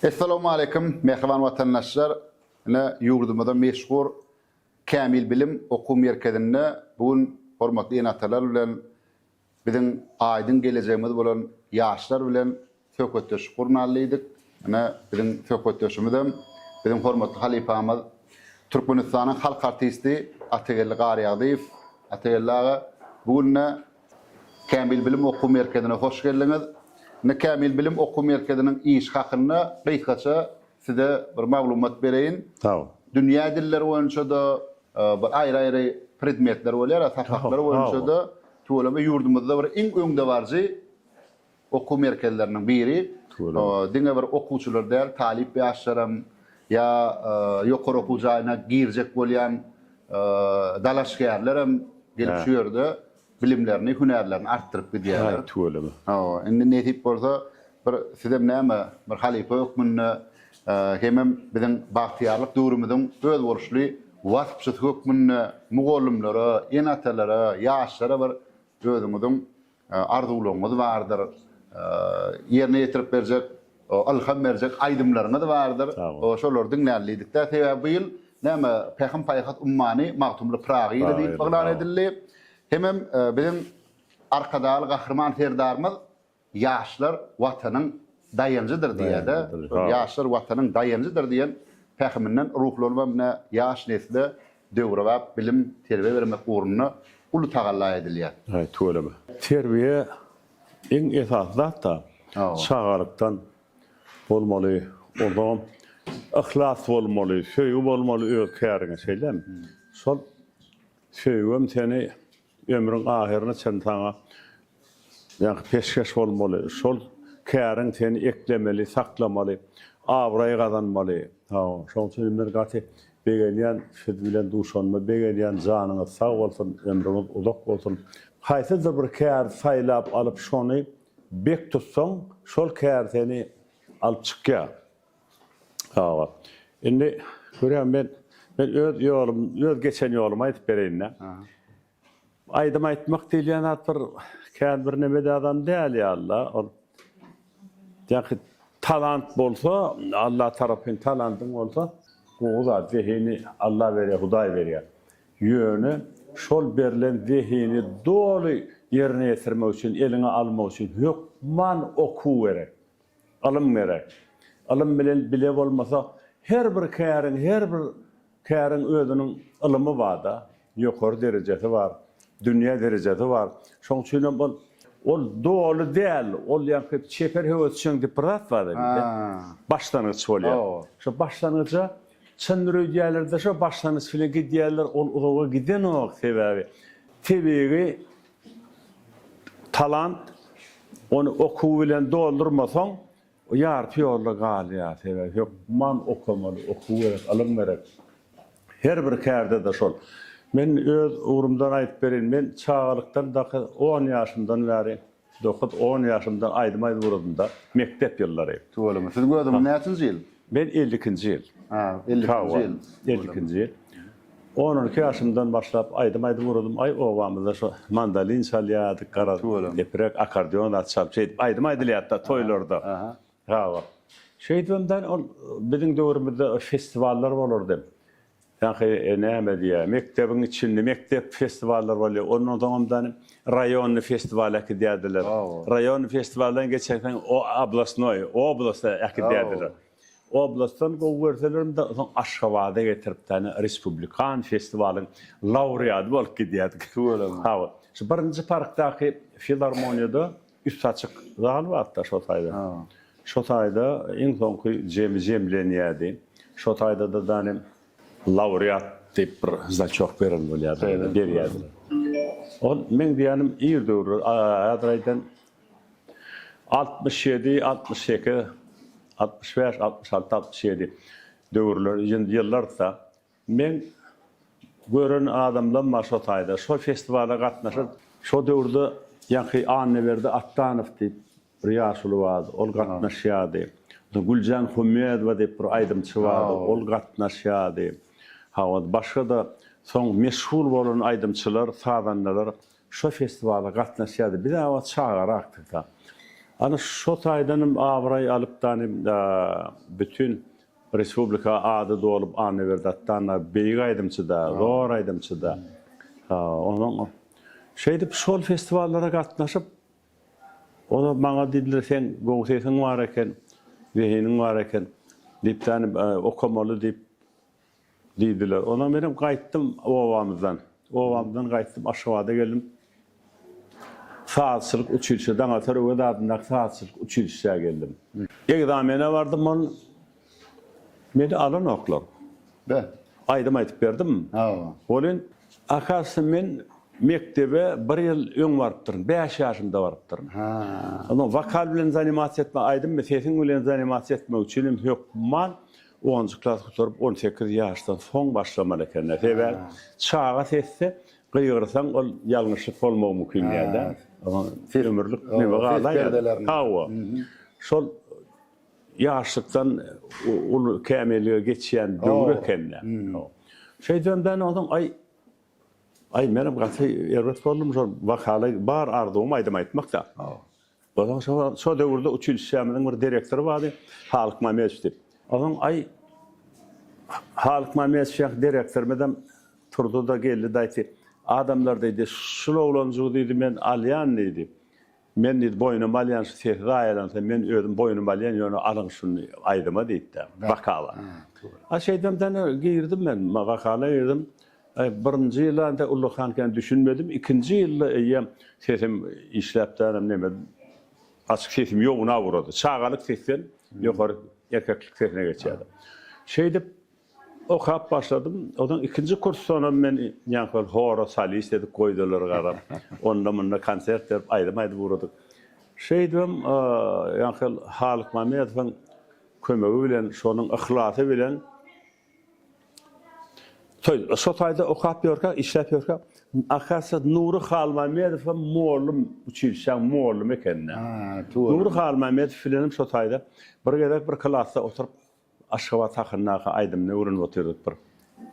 Essalawmaleýkim, mähriban watandaşlar! Ine, ýurdumyzda meşhur Kämil bilim okuw merkezinde bu gün hormatly ene-atalar bilen, biziň aýdyň gelejegimiz bolan ýaşlar bilen söhbetdeşlik gurnalydyk. Ine, biziň söhbetdeşimizem biziň hormatly halypamyz, Türkmenistanyň halk artisti Atageldi Garýagdyýew. Atageldi aga, bu günde Kämil bilim okuw merkezine hoş geldiňiz. Indi Kämil bilim okuw merkeziniň işi hakynda gysgaça size bir maglumat bereýin. Sag bol. Dünýä dilleri boýunça-da bir aýry-aýry predmetler bolýar, sapaklar boýunça-da tüweleme ýurdumyzda bir iň öňdebaryjy okuw merkezleriniň biri. Diňe bir okuwçylar däl, talyp ýaşlaram ýa ýokary okuw jaýyna girjek bolýan dalaşgärlerem gelip şu ýerde bilimlerini, hünärlerini artdyryp gidýärler. Haý, tüweleme. Hawa, indi nesip bolsa, bir sizem näme, bir halypa hökmünde hemem biziň bagtyýarlyk döwrümiziň özboluşly waspçysy hökmünde mugallymlara, ene-atalara, ýaşlara bir özüňiziň arzuwlaryňyz bardyr, ýerine ýetirip berjek, ylham berjek aýdymlaryňyz bardyr. Şolary diňläli diýdik-dä. Sebäbi bu ýyl näme, Pähim-paýhas ummany Magtymguly Pyragy ýyly diýlip yglan edildi. Hemem biziň Arkadagly Gahryman Serdarymyz Ýaşlar Watanyň daýanjydyr diýýär-de. Ýaşlar Watanyň daýanjydyr diýen pähiminden ruhlanybam ine ýaş nesle döwrebap bilim, terbiýe bermek ugrunda uly tagalla edilýär. Aý, tüweleme. Terbiýe iň esasy zat-da. Çagalykdan bolmaly, onsoňam yhlas bolmaly, söýgi bolmaly öz käriňe, şeýlemi? Şol söýgem seni ömrüň ahyryna çenli saňa Ýaňky peşgeş bolmaly. Şol käriň seni eklemeli, saklamaly, abraý gazanmaly. Hawa, şoň üçin men gaty begenýän, siz bilen duşanyma begenýän, janyňyz sag bolsun, ömrüňiz uzak bolsun. Haýsydyr bir käri saýlap alyp şony bek tutsaň, şol kär seni alyp çykýar. Hawa. Indi görýän men men öz ýolum, öz geçen ýolumy aýdyp bereýin-dä. Aýdym aýtmak diýilýän zat bir kän bir neme zadam däl ýaly-da. Ol ýa-ki talant bolsa, Alla tarapyn talantyň bolsa, gowy zat, zehini Alla berýär, Hudaý berýär. Ýöne şol berlen zehini doly ýerine ýetirmek üçin, eliňe almak üçin hökman okuw gerek, ylym gerek. Ylym bilen bile bolmasa her bir käriň, her bir Käriň özüniň ylymy bar-da, ýokary derejesi bar, dünýä derejesi bar. Şoň üçinem ol ol doly däl, ol ýaňky çeper höwesjeň diýip bir zat bar-da bizde. Başlangyç bolýar. Şo başlangyja çyndyr öýdýärler-de, şo başlangyç bilen gidýärler, ol uzaga gidenok, sebäbi tebigy talant, ony okuw bilen doldurmasaň, O ýarpy ýolda galýar, sebäbi hökman okamaly, okuw gerek, ylym gerek. Her bir kärde-de şol. Men öz ugrumdan aýdyp bereýin, men çagalykdan daky on ýaşymdan bäri, dokuz, on ýaşymdan aýdym aýdyp ugradym-da, mekdep ýyllary. Tüweleme. Siziň özüňiz näçinji ýyl? Men 52-nji ýyl. Ha, 52-nji ýyl. 52-nji ýyl. On iki ýaşymdan başlap aýdym aýdyp ugradym. Aý, obamyzda şo mandolin çalýardyk, garaz, deprek, akkordeon zat çalyp şeýdip aýdym aýdylýardy-da toýlarda. Hawa. Şeýdibem däl, ol biziň döwrümizde festiwallar bolardy. Ýaňky näme diýýär, mekdebiň içinde mekdep festiwallar bolýar. Ondan soňam däl, raýonny festiwala äkidýärdiler. Raýonny festiwaldan geçensoň o oblastnoý, oblasta äkidýärdiler. Oblastdan gowy görselerem-de, soň Aşgabada getirip däne respublikan festiwalyň lauready bolup gidýärdik. Tüweleme. Hawa. Şu birinji parkdaky filarmoniýada üsti açyk zal bardy-da şo taýda. Şo taýda iň soňky jemi jemlenýärdi. Şo taýda-da däne laureat diýip bir znaçok beren bolýardy, berýärdiler. Ol meň diýýänim ir döwürler, häzir aýdan 67, 68, 65, 66, 67 döwürler, ýyllarda meň gören adamlam bar şo taýda. Şo festiwala gatnaşyp, şo döwürde ýaňky Annaberdi Atdanow diýip bir ýaşuly bardy, ol gatnaşýardy. Güljan Hummedowa diýip bir aýdymçy bardy, ol gatnaşýardy. Hawa, başga-da soň meşhur bolan aýdymçylar, sazandalar Şo festiwala gatnaşýardy. Biz-ä o wagt çagarakdyk-da. Ana şo taýdanam abraý alyp dany bütin respublika ady dolup Annaberdi Atdan da beýik aýdymçy-da, zor aýdymçy-da. Onuň şeýdip şol festiwallara gatnaşyp, olar maňa diýdiler, seň gowy sesiň bar eken, zehiniň bar eken diýip dany okamaly diýip Diýdiler. Ondan menem gaýtdym obamyzdan. Obamyzdan gaýtdym, Aşgabada geldim. Sazçylyk uçilişe, Daňatar Öwez adyndaky sazçylyk uçilişä geldim. Ekzamene bardym, ol meni alanoklar. Be. Aýdym aýdyp berdim. Hawa. Welin, akasy men mekdebe bir ýyl öň barypdyryn, bäş ýaşymda barypdyryn. Ha. Ondan wokal bilen zanimasiýa etme, aýdym sesiň bilen zanimasiýa etmek üçin hem hökman Onunjy klas gutaryp, 18 ýaşdan soň başlamaly ekeni. Sebäbi çaga sesse gygyrsaň ol ýalňyşlyk bolmagy mümkin dälde. Ömürlik neme galaýar. Hawa. Şol ýaşlykdan uly kämillige geçýän döwür ekeni. Şeýdibem ben onsoň aý aý menem gaty erbet boldum şol wokala bar arzuwym aýdym aýtmakda. Onsoň şo şo döwürde uçilişşämiziň bir direktory bardy, Halyk Mamedow diýip. Onsoň aý Halyk Mamedow ýaňky direktorymyzam turdy-da geldi-de aýtdy, Adamlar diýdi, şul oglanjygy diýdi men alýan diýdi. Men diýdi boýnuma alýan şu sesi zaýalansa men özüm boýnuma alýan ýöne alyň şuny aýdyma diýdi-de, wokala. A şeýdemden girdim men, wokala girdim. Aý, birinji ýylda entek ullakan kän düşünmedim, ikinji ýylda eýýäm sesim işläp dälem neme, açyk sesim ýognap ugrady. Çagalyk sesden ýokary erkeklik sesine geçýärdi. Şeýdip okap başladym. Onsoň ikinji kursdanam men ýaňky bir hora solist edip goýdular garam. Onda-munda konsert berip aýdym aýdyp ugradyk. Şeýdibem ýaňky Halyk Mamedowyň kömegi bilen, şonuň yhlasy bilen Toý, şo taýda okap ýörkä, işläp ýörkä, akasy Nury Halmämmedow hem mollum, uçilişşäň mollumy eken-dä. Nury Halmämmedow bilenem şo taýda bir gezek bir klasda oturyp, Aşgabat hakyndaky aýdymyny öwrenip otyrdyk bir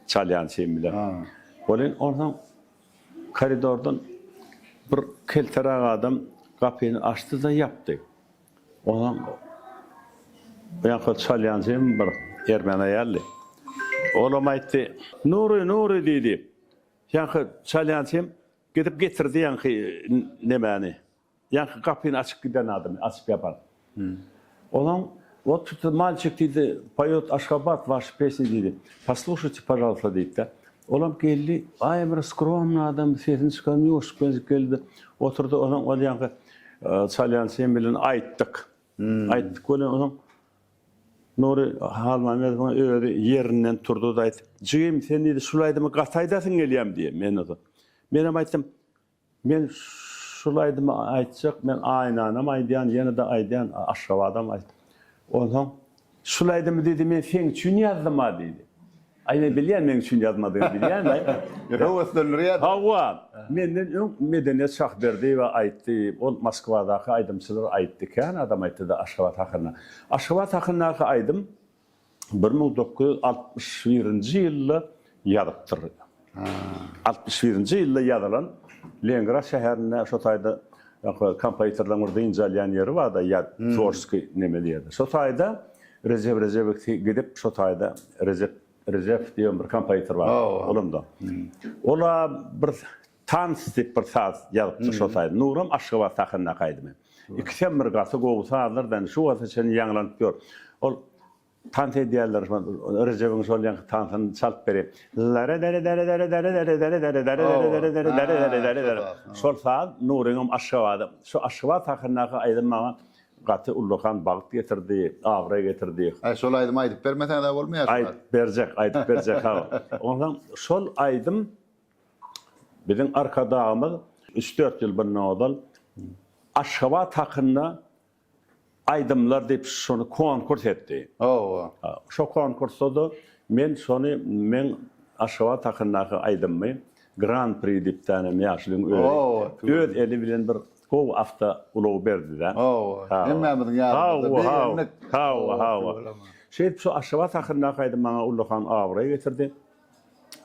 çalýan çyn bilen. Welin onsoň koridordan bir kelteräk adam gapyny açdy-da ýapdy. Onam ýaňky çalýan jigim bir ermeni aýaldy. Olam aýtdy, Nury, Nury diýdi. Ýaňky çalýan jigim gidip getirdi ýaňky nemäni. Ýaňky gapyny açyp giden adamy, açyp ýapan. Onam Wot tut malçik diýdi, poýot Aşgabat waşy pesni diýdi. Poslušajte, pažalsta diýdi-de. Olam geldi, aý bir skromny adam, sesini çykarman ýuwaşjyk bilenjik geldi. Oturdy, onam ol ýaňky Çalýan sen bilen aýtdyk. Aýtdyk welin onuň Nury Halmämmedowyň özi ýerinden turdy-da aýtdy. Jigim, sen diýdi, şul aýdymy gaty aýdasyň gelýämi diýýär. Men bolsa, menem aýtdym, men şul aýdymy aýtjak, men Aýnanam aýdýan, ýene-de aýdýan, Aşgabadam aýt. Onsoň, şul aýdymy diýdi, men seň üçin ýazdym-a diýdi. Aý men bilýän meň üçin ýazmadygyny bilýän aý. Höweslendirýär. Hawa, menden öň Medeniýet Şahberdiýewa aýtdy, ol Moskwadaky aýdymçylar aýtdy, kän adam aýtdy-da Aşgabat hakynda. Aşgabat hakyndaky aýdym 1961-nji ýylda ýazypdyr. 61-nji ýylda ýazylan Leningrad şäherinde şo taýda kompozitorlaryň bir dynç alýan ýeri bar-da, ýa tworçeskiý neme diýerler. Şo taýda Rejep Rejebew gidip şo taýda Rejep Rejepow diýen bir kompozitor bar. Olam-da. Ola bir tans diýip bir saz ýazypdyr şo taýda. Nuram Aşgabat hakyndaky aýdymy. Ikisem bir gaty gowy sazlar da şu wagta çenli ýaňlanyp ýör. Ol tans edýärler. Rejebiň şol ýaňky tansyny çalyp berýär. Şol saz Nuryňam Aşgabada. Şu Aşgabat hakyndaky aýdym maňa Gaty ullakan bagt getirdi, abraý getirdi. Aý şol aýdymy aýdyp bermeseňiz-ä bolmaýar şu wagt. Aýdyp berjek, aýdyp berjek hawa. Onsoň şol aýdym biziň Arkadagymyz üç-dört ýyl bundan ozal Aşgabat hakynda aýdymlar diýip şony konkurs etdi. Hawa. Şo konkursda-da men şony meň Aşgabat hakyndaky aýdymymy Gran Pri diýip dänem ýaşulyň özi öz eli bilen bir Gowy awto ulag berdi-dä. Hawa, hemmämiziň ýadymyzda begendik. Hawa, hawa. Şeýdip şu Aşgabat hakyndaky aýdym maňa ullakan abraý getirdi.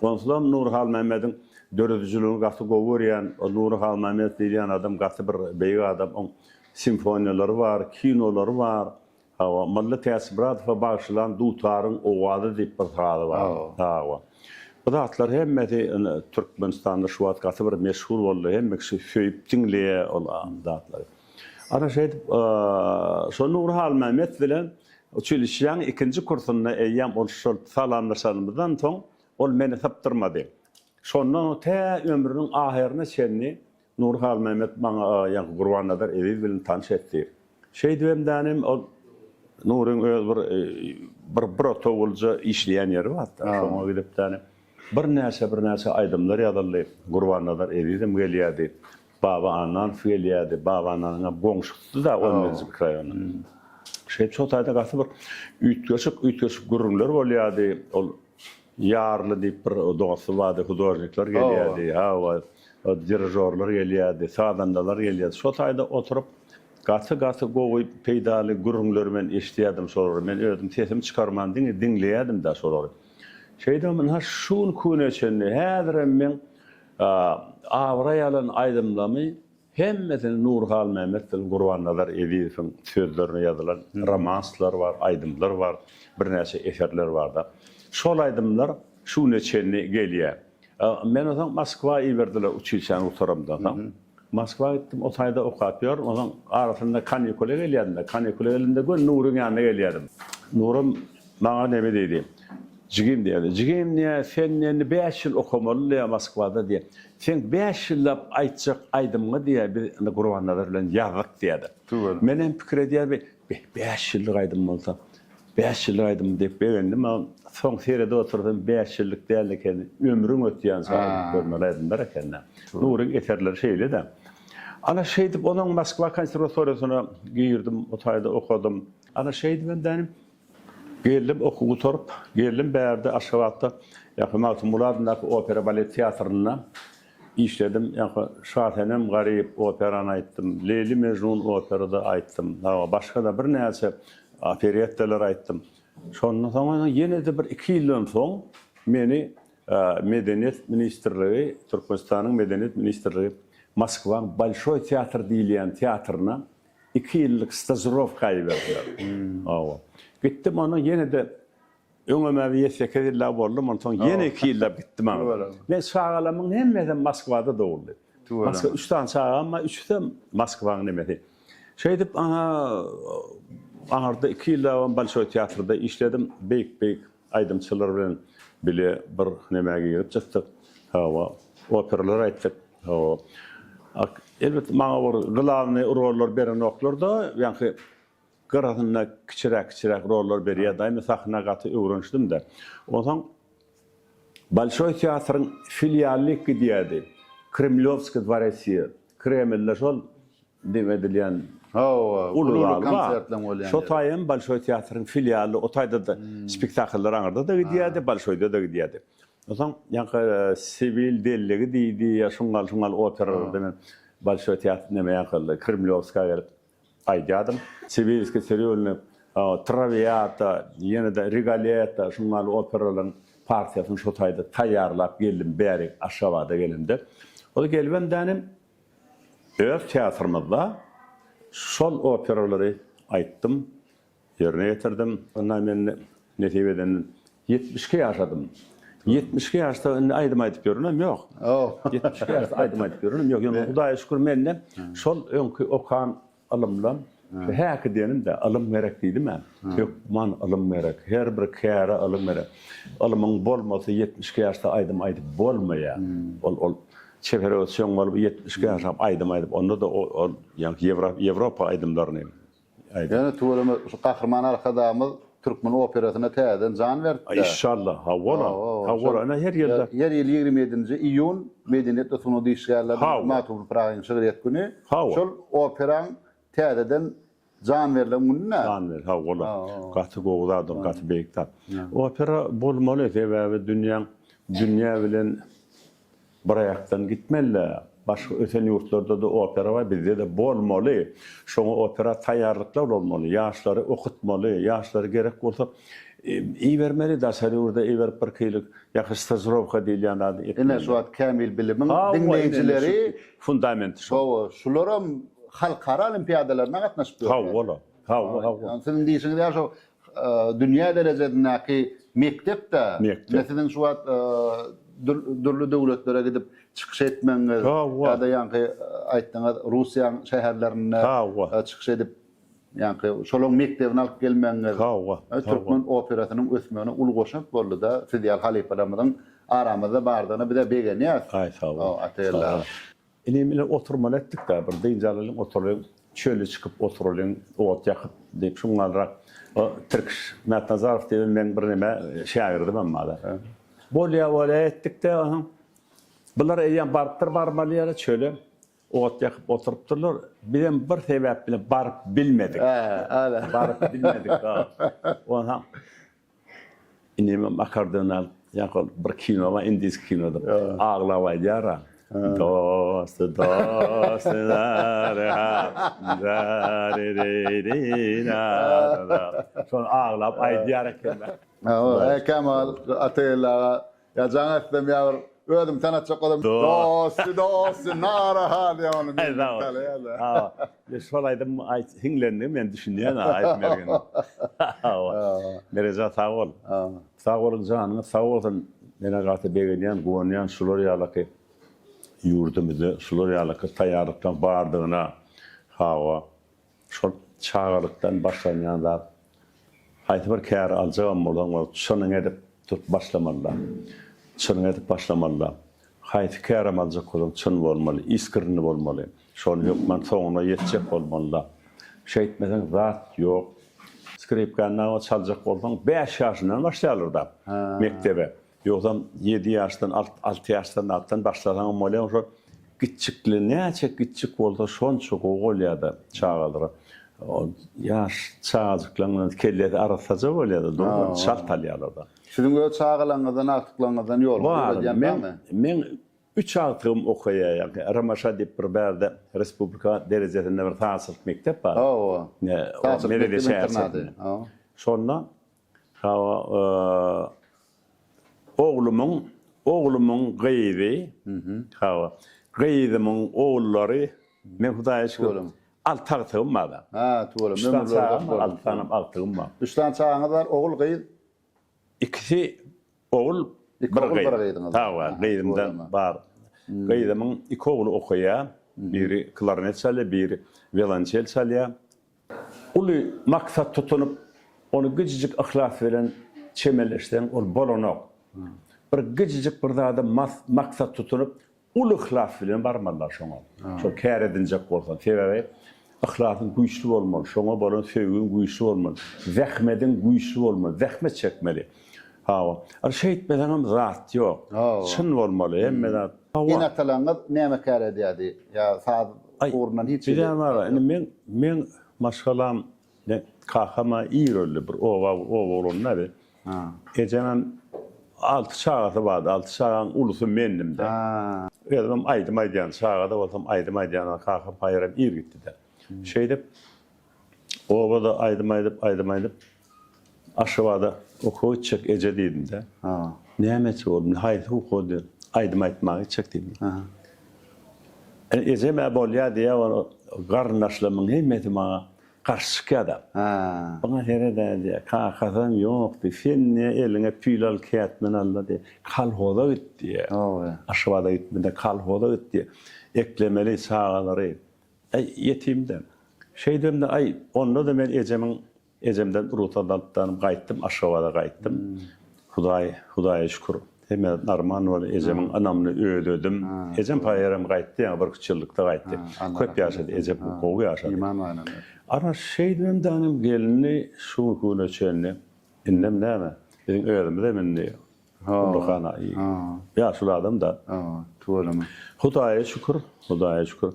Onsuzam Nury Halmämmediň döredijiligini gaty gowy görýän. O Nury Halmämmedow diýilýän adam gaty bir beýik adam. Oň. Simfoniýalary bar, kinolary bar. Hawa, Mylly Täçmyradowa bagyşlan Dutaryň owazy diýip bir sazy bar. Hawa. Bu zatlar hemmesi ine Türkmenistanda şu wagt gaty bir meşhur boldy. Hemme kişi söýüp diňleýär ol zatlary. Ana şeýdip, şo Nury Halmämmet bilen uçilişşäň ikinji kursunda eýýäm ol şol salamlaşanymyzdan soň ol meni sypdyrmady. Şondan tä ömrüniň ahyryna çenli Nury Halmämmet maňa ýaňky Gurbannazar Eziz bilen tanyş etdi. Şeýdibem dänim ol Nuryň öz bir bir bir otaglyja işleýän ýeri bardy. Şoňa gidip dänim birnäçe birnäçe aýdymlar ýazyldy. Gurbannazar Ezizem gelýärdi. Baba Annanow gelýärdi. Baba Annanyňam goňşusydy-da on birinji mikroraýonda. Şeýdip şo taýda gaty bir üýtgeşik üýtgeşik gürrüňler bolýardy. Ol Ýarly diýip bir dosty bardy, hudožnikler gelýärdi, hawa, dirižorlar gelýärdi, sazandalar gelýärdi. Şo taýda oturyp, gaty-gaty gowy, peýdaly gürrüňleri men eşidýärdim şolary. Men özüm sesimi çykarman diňe diňleýärdim-dä şolary. Şeýdibem ynha şu günki güne çenli, häzirem meň abraý alan aýdymlamy Hemmesini Nury Halmämmet bilen Gurbannazar Ezizowyň sözlerine ýazylan romanslar bar, aýdymlar bar, birnäçe eserler bar-da. Şol aýdymlar şu güne çenli gelýär. Meni onsoň Moskwa iberdiler uçilişäni gutaramdan soň. Moskwa gitdim, o taýda okap ýörün. Onsoň arasynda kanikula gelýärdim-de. Kanikula gelemde göni Nuryň ýanyna gelýärdim. Nuram Maňa neme diýdi. Jigim diýýär. Jigim diýýär, sen indi bäş ýyl okamaly diýýär Moskwada diýýär. Seň bäş ýyllap aýtjak aýdymyňy diýýär, biz indi Gurbannazar bilen ýazdyk diýýär. Menem pikir edýän, be, bäş ýyllyk aýdym bolsa, bäş ýyllyk aýdym diýip begendim. Soň seredip otursam, bäş ýyllyk däl eken, ömrüň ötýänçä aýdyp görmeli aýdymlar eken-dä. Nuryň eserleri şeýle-dä. Ana şeýdip, onuň Moskwa konserwatoriýasyna girdim, o taýda okadym. Ana şeýdibem dänim, Geldim okuw gutaryp, geldim bärde Aşgabatda ýa-ha Magtymguly adyndaky opera balet teatrynda işledim. Ýa-ha Şasenem Garyp operany aýtdym, Leýli Mejnun operada aýtdym. Hawa, başga-da birnäçe operetteler aýtdym. Şondan soň ýene-de bir iki ýyldan soň meni Medeniýet ministrligi, Türkmenistanyň Medeniýet ministrligi Moskwaň Bolşoý teatr diýilýän teatryna Iki ýyllyk stažirowka iberdiler. Hawa. Gitdim ondan ýene-de öňem-ä bir ýedi-sekiz ýyllap boldum, onsoň ýene iki ýyllap gitdim aňa. Men çagalarymyň hemmesem Moskwada doguldy. Moskwa üç sany çagam bar, üçüsem Moskwaň nemesi. Şeýdip aňa aňyrda iki ýyllabam Bolşoý teatrda işledim. Beýik-beýik aýdymçylar bilen bile bir nämä girip çykdyk. Hawa, operalar aýtdyk. Hawa. Elbetde maňa bir glawnyý rollar berenoklar-da, ýaňky gyrasynda kiçiräk-kiçiräk rollar berýär daýy, men sahna gaty öwrenişdim-de. Onsoň Bolşoý teatryň filially gidýärdi. Kremlýowskiý dworesiýa. Kremlde şol Diýip edilýän Hawa, uly uly zal bar. konsertleň bolýan Şo ýeri. taýam Bolşoý teatryň filialy, o taýda-da spektakllar aňyrda-da gidýärdi, Bolşoýda-da gidýärdi. Onsoň ýaňky Sibil delligi diýdi, ýa şuňňal-şuňňal operalarda men Bolşoý teatr neme ýaňky Kremlýowska gelip aýdýardym. Sibilskiý sirýulnyk, Trawiata, ýene-de Rigoletto şuňňal operalaryň partiýasyny şo taýda taýýarlap geldim bärik Aşgabada gelemde. Ol gelibem dänim Öz teatrymyzda şol operalary aýtdym, ýerine ýetirdim. Ynha men nesip edenden 72 ýaşadym. 72 ýaşda indi aýdym aýdyp ýörenem ýok. 72 ýaşda aýdym aýdyp ýörenem ýok. Ýöne Hudaýa şükür mende şol öňki okan Ylymdan häki diýenim-dä, ylym gerek diýdim-ä. Hökman ylym gerek. Her bir käre ylym gerek. Ylymyň bolmasa 72 ýaşda aýdym aýdyp bolmaýar. Ol ol çeper öwez çöň bolup 72 ýaşap aýdym aýdyp, onda-da ol ýaňky Ýewropa aýdymlaryny aýdyp. Ýöne tüweleme şu Gahryman Arkadagymyz türkmen operasyna täzeden jan beripdi. Inşallah, hawa-la. Hawa-la, ine her ýylda. Her ýyl 27-nji iýun Medeniýet we sungat işgärleriniň Magtymguly Pyragynyň şygryýet güni. Şol operaň täzeden jan berlen gününe. Jan ber, hawa-la. Gaty gowy zat ol, gaty beýik zat. Opera bolmaly, sebäbi dünýäň dünýä bilen Bir aýakdan gitmeli-dä. Başga ösen ýurtlarda-da opera bar, bizde-de bolmaly. Şoňa opera taýýarlyklar bolmaly. Ýaşlary okutmaly. Ýaşlary gerek bolsa ibermeli, daşary ýurda iberip birki ýylyk ýa-ha stažirowka diýilýän zady etmeli. Ine şu wagt kämil bilimiň diňleýjileri fundamenti şol. Hawa, şularam. halkara olimpiadalaryna gatnaşyp ýörler. Hawa-la. Hawa, hawa. Siziň diýşiňiz ýaly şo dünýä derejesindäki mekdep-dä. Mekdep. Ine siziň şu wagt dürli döwletlere gidip çykyş etmegiňiz ýa-da ýaňky aýtdyňyz Russiýanyň şäherlerinde çykyş edip ýaňky şolaryň mekdebini alyp gelmegiňiz türkmen operasynyň ösmegine uly goşant boldy-da. Siz ýaly halypalarymyzyň aramyzda bardygyna biz-ä begenýäs. Aý sag bol. Atageldi aga. Inim bilen oturmaly etdik-dä, bir dynç alalyň, oturalyň, çöle çykyp oturalyň, ot ýakyp diýip, şuňňalrak o Tirkiş Mätnazarow diýen meň bir neme şägirdimem bar-da. Bolýa, bolýa etdik-de, onuň bular eýýäm barypdyr barmaly ýere, çöle, ot ýakyp oturypdyrlar. Bizem bir sebäp bilen baryp bilmedik. Baryp bilmedik. Onsoň Inim akordeon alyp, ýa-da bir kino bar, indis kinoda. Aglap aýdýar-a. Dost, dost, Şony aglap aýdýar eken. Hawa, Kemal Atageldi aga, ýa jaň etsem ýa bir özüm tanatjak bolsam, Dost, dost, naraha diýýär ony. Hawa. Şol aýdym hiňlendigi men düşünýän aýt Mergen. Hawa. Mereja sag bol. Sag boluň janyňyz sag bolsun. Menä gaty begenýän, guwanýan şular ýalaky ýurdumyzda şular ýalaky taýýarlyklaň bardygyna. Hawa. Şol çagalykdan başlanýan zat. Haýsy bir käri aljagam bolsaň ol çynyňy edip tutup başlamalyda. Çynyňy edip başlamalyda. Haýsy kärem aljak bolsaň çyn bolmaly, iskrinni bolmaly. Şony hökman soňuna ýetjek bolmalyda. Şeýtmeseň zat ýok. Skripkany nawa çaljak bolsaň bäş ýaşyndan başlaýarlarda mekdebe. Ýogsam ýedi ýaşdan, alty ýaşdan zatdan başlasaňam bolýar. Şo kiçjikli näçe kiçjik bolsa şonça gowy bolýar-da çagalara. Ýaş çagajyklaryň bilen kellesi arassaja bolýar-da, dogry çalt alýarlar-da. Siziň öz çagalaryňyzdan, agtyklaryňyzdan ýolga Bar, öwredýän meň, barmy? meň üç agtygym okaýar, ýagny Ramaşa diýip bir bärde respublika derejesinde bir sazçylyk mekdep bar. Hawa. Sazçylyk Merede mekdep internady. şäherçesinde. Hawa. Şonda hawa, oglumyň, oglumyň gyzy, hawa, gyzymyň ogullary, men Hudaýa şükür, Tüweleme. alty agtygym bar. Ha, tüweleme. Üç sany Ömürleri uzak çagam bar, bolsun. alty sany agtygym bar. Üç sany çagaňyz bar, ogul, gyz? Ikisi ogul, Iki bir ogul, gyz. bir gyzyňyz bar. Hawa, Aha, gyzymdan tüweleme. bar. Gyzymyň iki ogly okaýar. Biri klarnet çalýar, biri wiolonçel çalýar. Uly maksat tutunyp, ony gijijik yhlas bilen çemeleşseň, ol bolanok. Bir gijijik bir zada maksat tutunyp, uly yhlas bilen barmalylar şoňa. Şol kär edinjek bolsaň. Sebäbi yhlasyň güýçli bolmaly, şoňa bolan söýgiň güýçli bolmaly, zähmediň güýçli bolmaly, zähmet çekmeli. Hawa. Al şeýtmeseňem zat ýok. Çyn bolmaly hemme zat. Hawa. Ene-atalaryňyz näme kär edýärdi? Ýa saz ugrundan hiç hili. Bizem bar. Indi meň meň maşgalam men kakam-a ir öldi. Bir oba oba oglanynda bi. Ejemem alty çagasy bardy. Alty çagaň ulusy mendim-de. Özümem aýdym aýdýan, çaga-da bolsam aýdym aýdýan. Kakam haýyram ir gitdi-de. Şeýdip Obada aýdym aýdyp, aýdym aýdyp, Aşgabada okuwa gitjek eje diýdim-de. Näme etjek oglum, haýsy okuwa diýdim. Aýdym aýtmaga gitjek diýdim. Ejem-ä bolýa diýýär, ol garyndaşlarymyň hemmesi maňa garşy çykýar-da. Buňa sered-ä diýýär, kakasam ýok diýýär, sen diýýär, eliňe pil al, kätmen al-da diýýär, kolhoza git diýýär. Aşgabada gitme-de, kolhoza git diýýär. Eklemeli çagalary. Äý, ýetimde. Şeýdemde, aý, onda-da men ejemiň, ejemden rugsat alyp danym gaýtdym, Aşgabada gaýtdym. Hudaý, Hudaýa şükür, hemme zat normal boldy, ejemiň ynamyny ödedim. Ejem paýarem gaýtdy, ýaňy birküç ýyllykda gaýtdy. Köp ýaşady, ejem gowy ýaşady. Ana, şeýdibem danym gelindi şu günki güne çenli. Indem näme, biziň özümizem indi Ullakan ýaşuly adam-da. Tüweleme. Hudaýa şükür, Hudaýa şükür.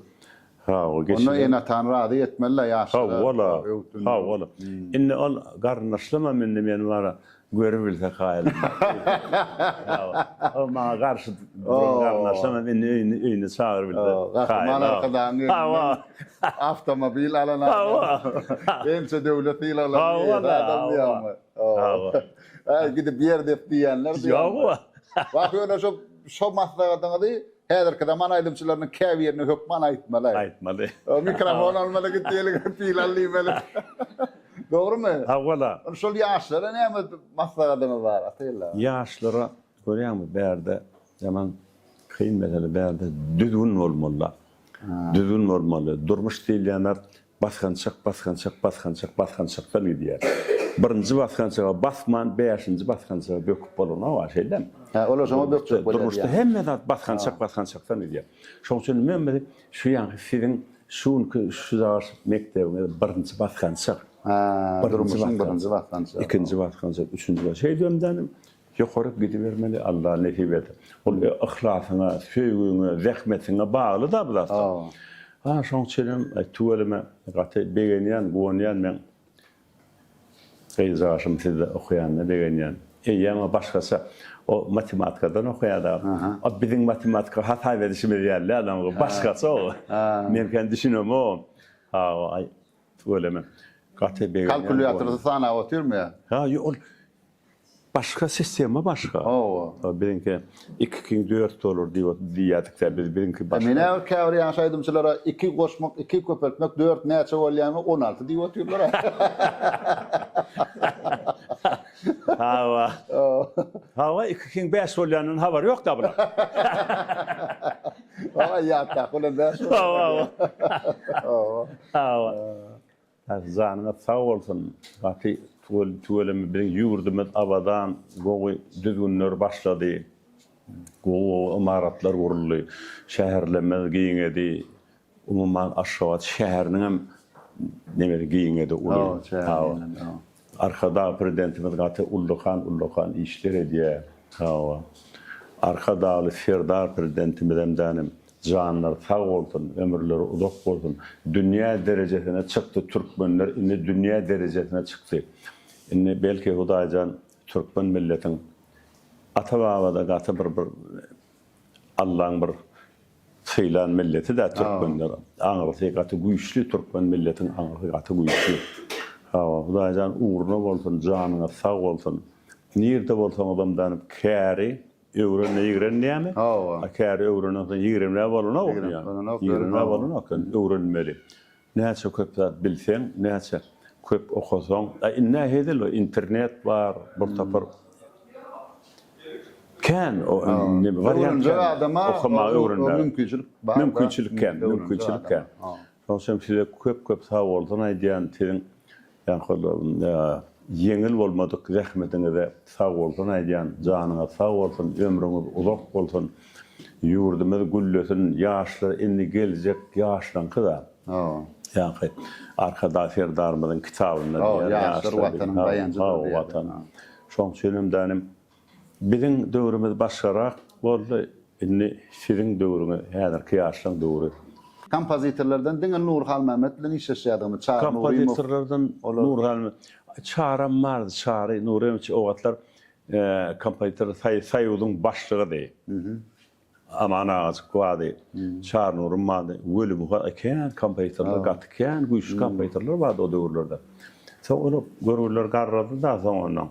Hawa, geçen. Onda ene-atany razy etmeli-le ýaşlara. Hawa-la, hawa-la. Indi ol garyndaşlamam indi meni bara görübilse kaýyl. Hawa. Ol maňa garşy duran garyndaşlamam indi öýüne, öýüne çagyrybilse kaýyl. Gahryman Arkadagyň elinden awtomobil alan adam. Ençe döwlet sylaglarynyň eýesi adam diýýäňmi? Hawa. Äý gidip ýer dep diýýänler diýýän. Ýok. Wah ýöne şo şo maslahatyňyzy. häzirki zaman aýdymçylarynyň käbirini hökman aýtmaly. Aýtmaly. Mikrofon almaly git diýeli, pil al diýmeli. Dogrumy? Hawa-la. Şol ýaşlara näme maslahatyňyz bar, Atageldi aga? Ýaşlara görýäňmi, bärde ýaman kyn mesele, bärde düzgün bolmaly-da. Düzgün bolmaly. Durmuş diýilýän zat basgançak, basgançak, basgançak, basgançakdan gidýär. Birinji basgançaga basman, bäşinji basgançaga böküp bolanok-a, şeýdemi? Hä, olar şoňa bökjek bolýar. Durmuşda hemme zat basgançak, basgançakdan gidýär. Şonuň üçin men şu ýaňky siziň şu günki şujagaş mekdebiňiz birinji basgançak. Hä, durmuşyň birinji basgançagy. Ikinji basgançak, üçünji basgançak. Şeýdibem-de Ýokaryk gidibermeli Alla nesip etse. Ol yhlasyňa, söýgüňe, zähmetiňe bagly-da bu zatlar. Ha şoň üçinem tüweleme gaty begenýän, guwanýan men gyzjaşym sizde okaýanyna begenýän. Eýýäm başgaça o matematikadan okaýar-da. O biziň matematika hasap edişimiz ýaly däl, başgaça o. Men kän düşünemok. Ha aý tüweleme gaty begenýän. Kalkulýatorda sanap otyrmy ýa? Ha ýok ol Başga sistema başga. Hawa. Biziňki iki ikiň dört bolar diýip diýýärdik-dä biz biziňki başga. Men näme käbir ýaş aýdymçylara iki goşmak iki köpeltmek dört näçe bolýamy 16 diýip otyrlar. Hawa. Hawa iki ikiň bäş bolýanyndan habary ýok-da bular. Hawa ýatdaky bilen bäş bolýar. Hawa. Hawa. Hawa. Janyňyz sag bolsun gaty tüweleme biziň ýurdumyz abadan gowy düzgünler başlady gowy gowy ymaratlar guruldy şäherlerimiz giňedi umuman Aşgabat şäheriniňem nemesi giňedi uly Arkadag Prezidentimiz gaty ullakan ullakan işler edýär. Hawa. Arkadagly Serdar Prezidentimizem dänim janlary sag bolsun, ömürleri uzak bolsun. Dünýä derejesine çykdy türkmenler indi dünýä derejesine çykdy. Indi belki Hudaýjan türkmen milletiň ata babada gaty bir bir Allaň bir sylan milleti-dä türkmenler. Aňrysy gaty güýçli türkmen milletiň aňrysy gaty güýçli. Hawa Hudaýjan ugruna bolsun janyňyz sag bolsun. Nirde bolsaňyzam danyp käri öwrenme ýigren diýýämi? Hawa. A käri öwrenen soň ýigrenmä bolanok. Ýigrenip bolanok. Ýigrenmä bolanok öwrenmeli. Näçe köp zat bilseň, näçe köp okasaň, a indi-ä hezil internet bar, bir topar kän o neme wariant Öwrenjek adama okamaga öwrenmäge mümkinçilik bar. Mümkinçilik kän, mümkinçilik kän. Şonuň üçin size köp-köp sag bolsun aýdýan, siziň Ýaňky ýeňil bolmadyk zähmetiňize sag bolsun aýdýan, janyňyz sag bolsun, ömrüňiz uzak bolsun, ýurdumyz güllesin, ýaşlar indi geljek ýaşlaňky-da. Ýaňky Arkadag Serdarymyzyň kitabynda diýýär, Ýaşlar Watanyň daýanjydyr diýýär. Şoň üçinem dänim Biziň döwrümiz başgarak boldy, indi siziň döwrüňiz, häzirki ýaşlaň döwri. Kompozitorlardan diňe Nury Halmämmet bilen işleşýärdiňmi? Çary Nurymow. Kompozitorlardan Nury Halmämmet. Çaram bardy, Çary Nurymowiç o wagtlar kompozitor soýuzyň başlygydy. Aman agajyk bardy, Çary Nurym bardy, Weli Muha kän kompozitorlar, gaty kän güýçli kompozitorlar bardy o döwürlerde. Soň olar görgüliler garrady-da soň ondan.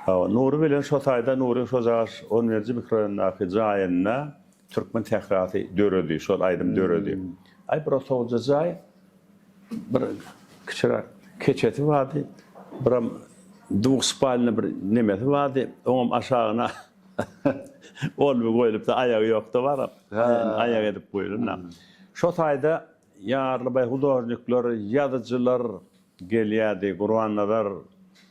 Hawa, Nury bilen şo taýda Nuryň şojagaş on birinji mikroraýondaky jaýynda Türkmen sährasy döredi, şol aýdym döredi. Aý bir otaglyja jaý, bir kiçiräk keçesi bardy, biram dwuhspalnyý bir nemesi bardy, oňam aşagyna Ol bir goýlupdy, aýagy ýokdy baryp. Aýak edip goýlan. Şo taýda Ýarlybaý hudožnikler, ýazyjylar gelýärdi. Gurbannazar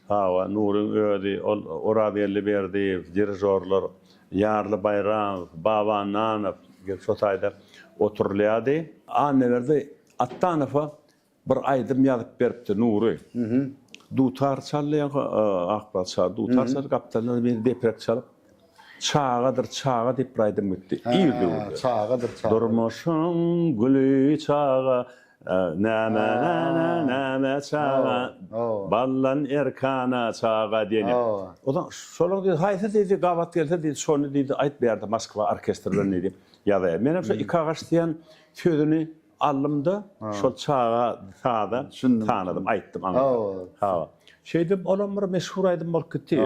hawa, Nuryň özi, ol Orazgeldi Berdiýew, dirižorlar Ýarly Baýramow, Baba Annanow gelip şo taýda oturylýardy. Annaberdi Atdanowa Bir aýdym ýazyp beripdi Nury. Dutar çaldy ýaňky Akmyrat Çary dutar çaldy, gapdalynda biri deprek çalyp, Çagadyr çaga diýip bir aýdym gitdi. Ir döwürde. Çagadyr çaga. Durmuşyň güli çaga, näme näme näme çaga, ballan erkana çaga diýen. Onsoň şolaň diýdi, haýsy diýdi gabat gelse diýdi, şony diýdi aýt bu ýerde Moskwa orkestri bilen diýdi ýazaýar. Menem şo iki agaç diýen sözüni Aldym-da, şol çaga saza tanadym, aýtdym aňyrda. Hawa. Şeýdip olam bir meşhur aýdym bolup gitdi.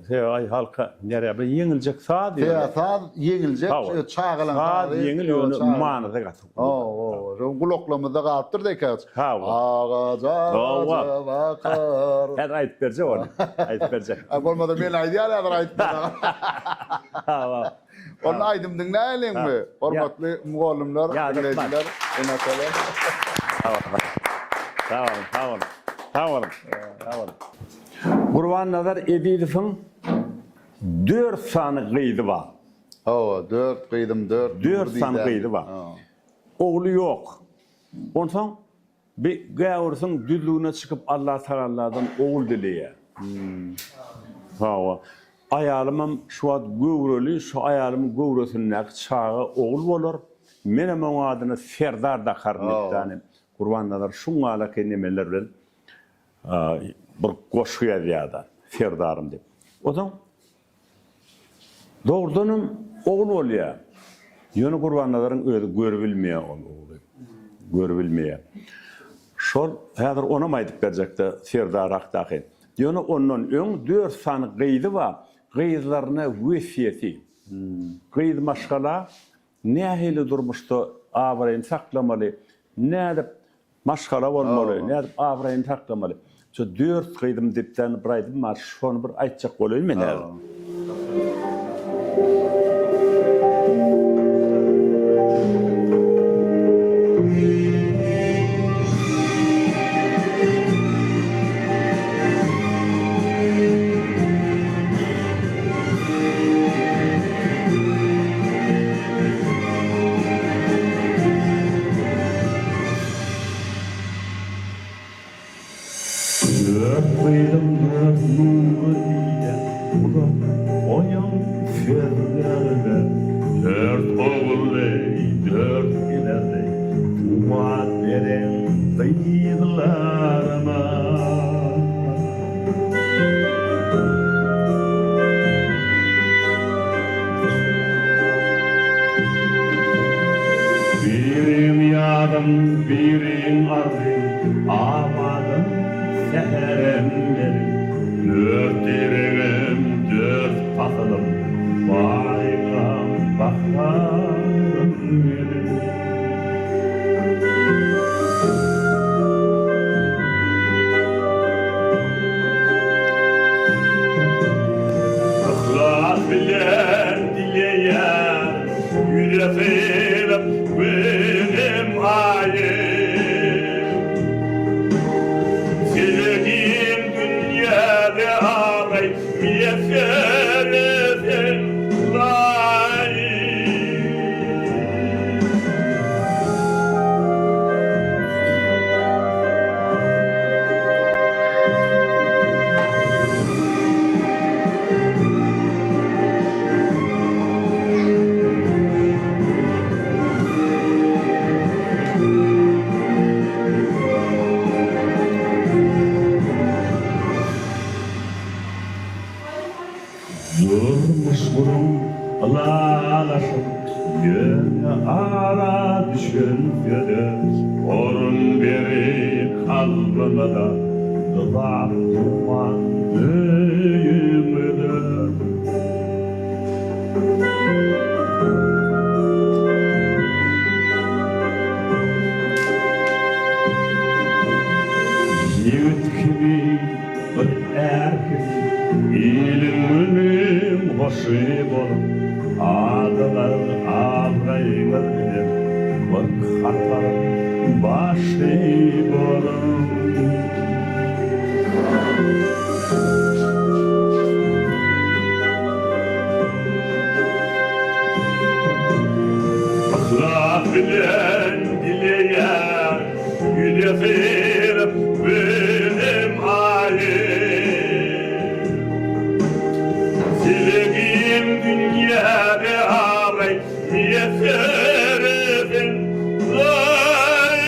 Sebäbi aý halka nere bir ýeňiljek saz ýöne. Sebäbi saz ýeňiljek, çagalaň sazy. Saz ýeňil ýöne manysy gaty uly. Hawa, şo gulaklarymyzda galypdyr da Hawa. Agaja agaja bakar. Häzir aýdyp berjek ony. Aýdyp berjek. A bolmasa men aýdýan häzir aýtmasaň. Hawa. Onda aýdym diňläýeliňmi? Hormatly mugallymlar, diňleýjiler, ene-atalar. Sag boluň, sag boluň. Sag boluň. Sag boluň. Gurbannazar Ezizowyň dört sany gyzy bar. Hawa, dört gyzym, dört nur Dört sany gyzy bar. Ogly ýok. Onsoň bi gäwürsiň düzlügine çykyp Allatagalladan ogul dileýär. Hawa. Aýalymam şu wagt göwreli, şu aýalymyň göwresindäki çaga ogul bolar. Menem oň adyny Serdar dakaryn diýip, Gurbannazar şuňňalaky nemeler bilen bir goşgy ýazýar-da, Serdarym diýip. Onsoň dogrudanam ogul bolýar. Ýöne Gurbannazaryň özi görübilmeýär ol ogly. Görübilmeýär. Şol häzir onam aýdyp berjek-de Serdar hakdaky. Ýöne ondan öň dört sany gyzy bar. Gyzlaryna wesýeti. Gyz maşgala Nähili durmuşda abraýyny saklamaly, nädip maşgala bolmaly, nädip abraýyny saklamaly. Şu dört gyzym diýipdän bir aýdym bar, şony bir aýtjak bolaýyn men häzir. Dört gyzym dört nury diýýä, Gulak goýuň sözlerime. Dört ogully, dört eneli, Kuwwat beren gyzlaryma. Biriň ýazym, biriň arzym, Abadym, säherem meniň. Dört diregim, dört pasylym, Baryňam baharym meniň. Yhlas bilen dileýän ýüze sylyp Günem Aýym. Size giň dünýäde abraý miýesser etsin Hudaýym. Durmuş guruň ylalaşyp, ýöne ara düşen söze orun berip kalbyňyza dyzap durman öýüňize. Ýigit kibi Bir är kimi iliň-günüň hoşy bolup, Adyňyz, abraýyňyz bilen bir hataryň başy boluň. Yhlas bilen dileýän Ýüze syryp Günem Aýym. Size giň dünýäde abraý miýesser etsin Hudaýym.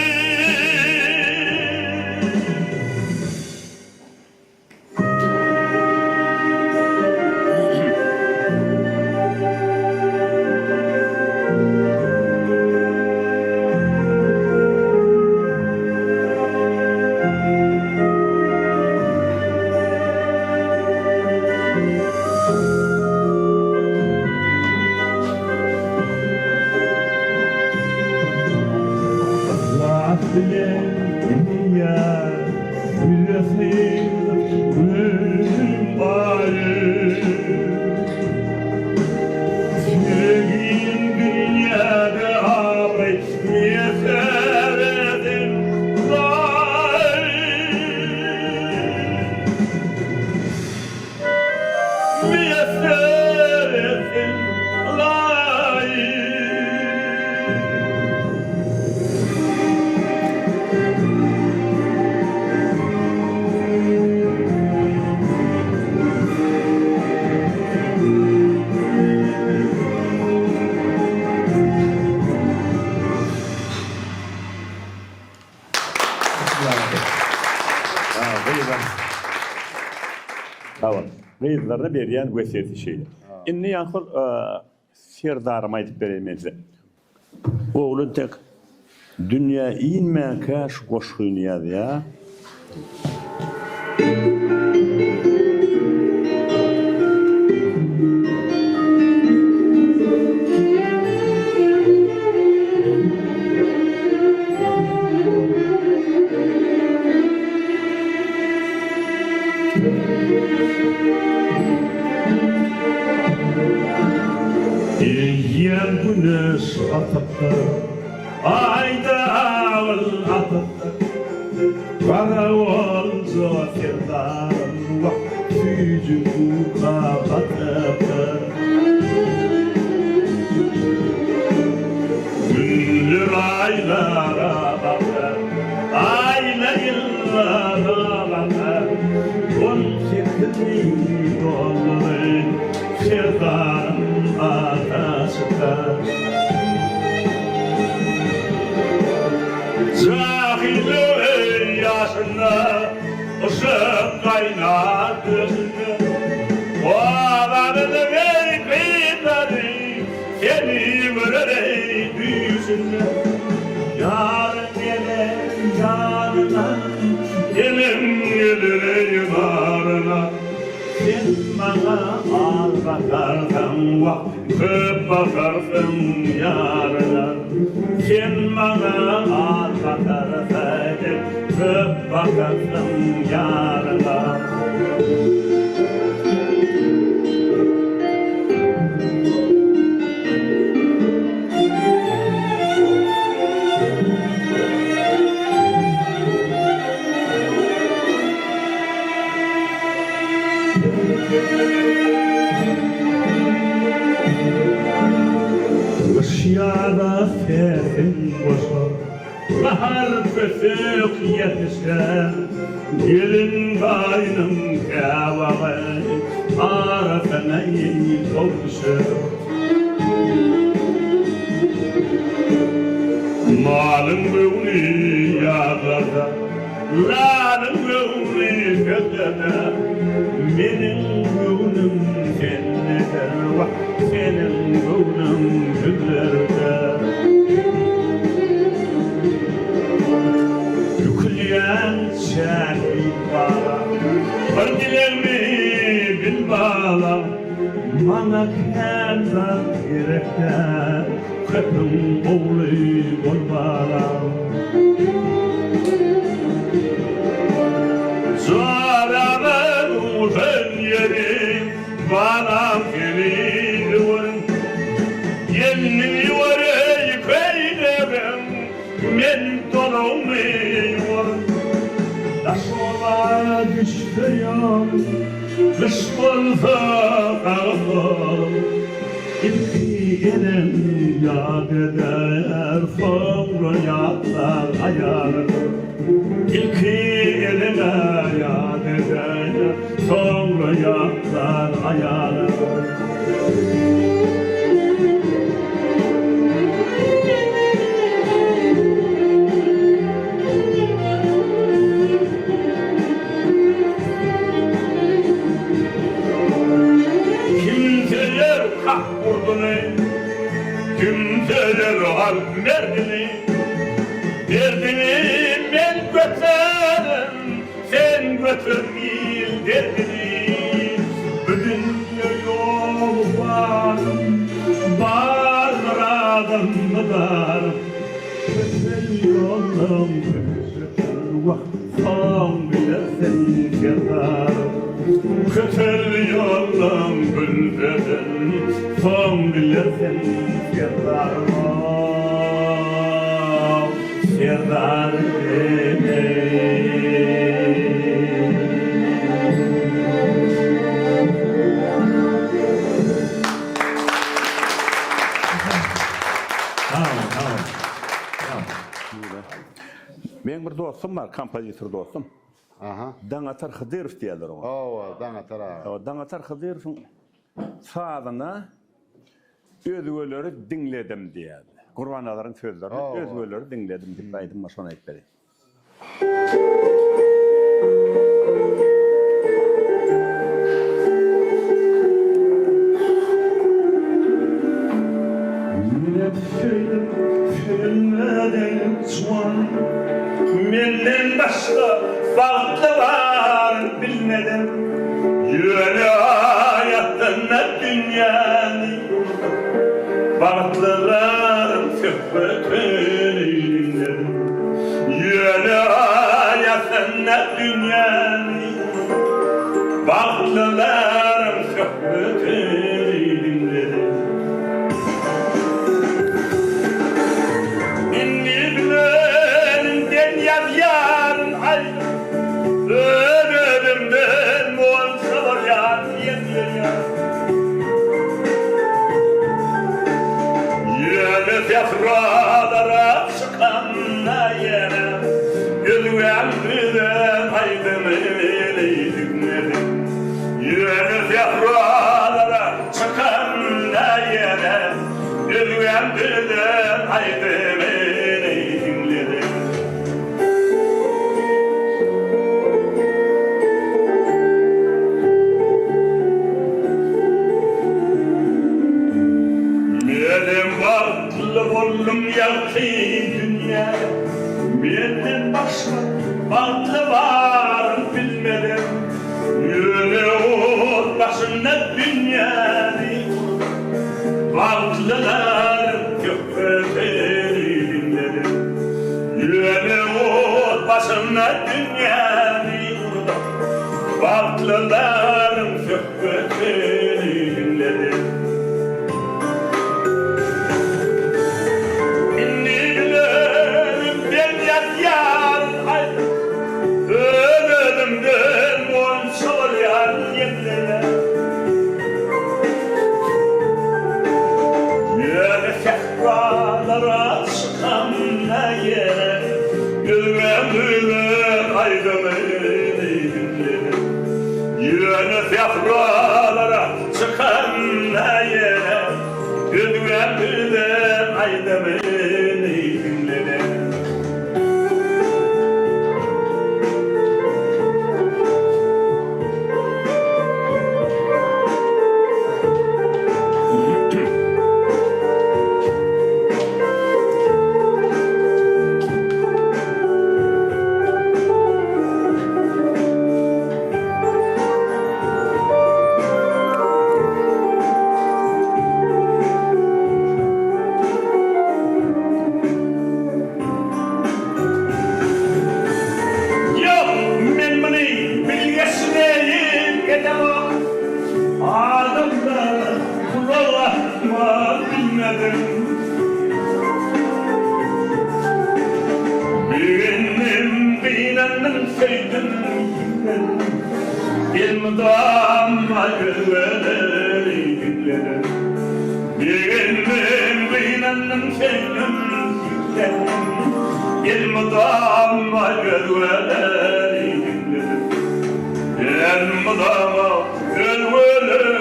Miýesser etsin Ylaýy. Sag bol. Gyzlaryna berýän wesýeti şeýle. Indi ýaňky Serdarymy aýdyp bereýin men size. Ogly entek dünýä inmänkä şu goşgyny ýazýar. Eýýäm güneş batypdyr, Aý-da agyl atypdyr. Garagolja serdarym, wah, süýji uka batypdyr. Günler aýlara bakar, Aýlar ýyllara bakar. On sekizini doldury, Serdarym ata çykar. Jahyllygy ýaşynda, Yşyk gaýnar gözünde. Obamyzyň eý gyzlary, Seni görer eý düýşünde. Ýaryň geler ýanyna, Gelin geler eý baryna. Sen maňa az bakarsaň, wah, köp bakarsyň ýaryna. Sen maňa az bakarsaň, köp bakarsyň ýaryna. Gyş ýaza sesin goşar, Bahar kösek ýetişer. Gelin gaýnyň käwagy Arasyna tow düşer. Malyň göwni ýazlarda, Lalyň göwni sözlerde, Meniň göwnüm sendedir, Wah, seniň göwnüň bizlerde. Bükülýän çägi bala, Bir dilegmi bil bala, Maňa kän zat gerek däl, Köpüň ogly bol balam. Jarama duşan ýeri, balam seni öwerin. Gelniň ýuwar eý köýnegin, men doluňy ýuwaryn. Daş oba düşse ýolum, gyş bolsa gar bolum. Ilki enem ýat eder, soňra ýatlar aýalym. Ilki enem ýat eder, soňra ýatlar aýalym. Kim söýer kak gurduny, Kim söýer halk merdini, Derdini men göterin, Sen göter il derdini. Bu dünýe ýoly barym, Bardyr adam mydarym. Kötel ýoldan köpüdir, Wah, soň bilersiň Serdarym. Kötel ýoldan gülsedir, Soň bilersiň Serdarym, Serdarym eý. dostum bar, kompozitor dostum. Aha. Daňatar Hydyrow diýerler oňa. Hawa, Daňatar aga. Hawa, Daňatar Hydyrowyň sazyna özgeleri diňledim diýýärdi. Gurbannazaryň sözlerini özgeleri diňledim diýip aýdym bar, şony aýdyp bereýin. Menem söýdüm, söýülmeden juwan. Menden başga bagtly baryn bilmedim. Ýöne aýatynda dünýäni unudyp, Bagtlylaryň söhbetini diňledim. Ýöne aýatynda dünýäni unudyp, Bagtlylaryň söhbetini diňledim. Indi bilenimden ýazýaryn aýdym, Öz-özümden monça bolýan ýeňleýän. Ýöne sähralara çykanda ýene, Özgäň düzen aýdymy diňledim. Ýöne sähralara Çykanda ýene özgäň düzen aýdymyny diňledim. Menem bagtly boldum ýagty dünýäde, Menden başga bagtly baryn bilmedim. Ýöne ot başynda dünýäni unudyp, Bagtlylar söhbetini diňledim. Ýöne ot başynda dünýäni unudyp, Bagtlylaryň söhbetini diňledim. Indi bilenimden ýazýaryn aýdym. Öz-özümden monça bolýan ýeňleýän. Ýöne sähralara çykamda ýene Özgäm-özgäm aýdymyny diňledim. Ýöne sähralara çykamda ýene Özgäm-özgäm aýdymyny diňledim. Ýok, men muny bilgeşleýin edemok. Adamlara gulak asman bilmedim. Begendim, gynandym, söýdüm, ýigrendim. Elmydama özgeleri diňledim. Begendim, gynandym, söýdüm, ýigrendim. Elmydama özgeleri diňledim. Elmydama özgeleri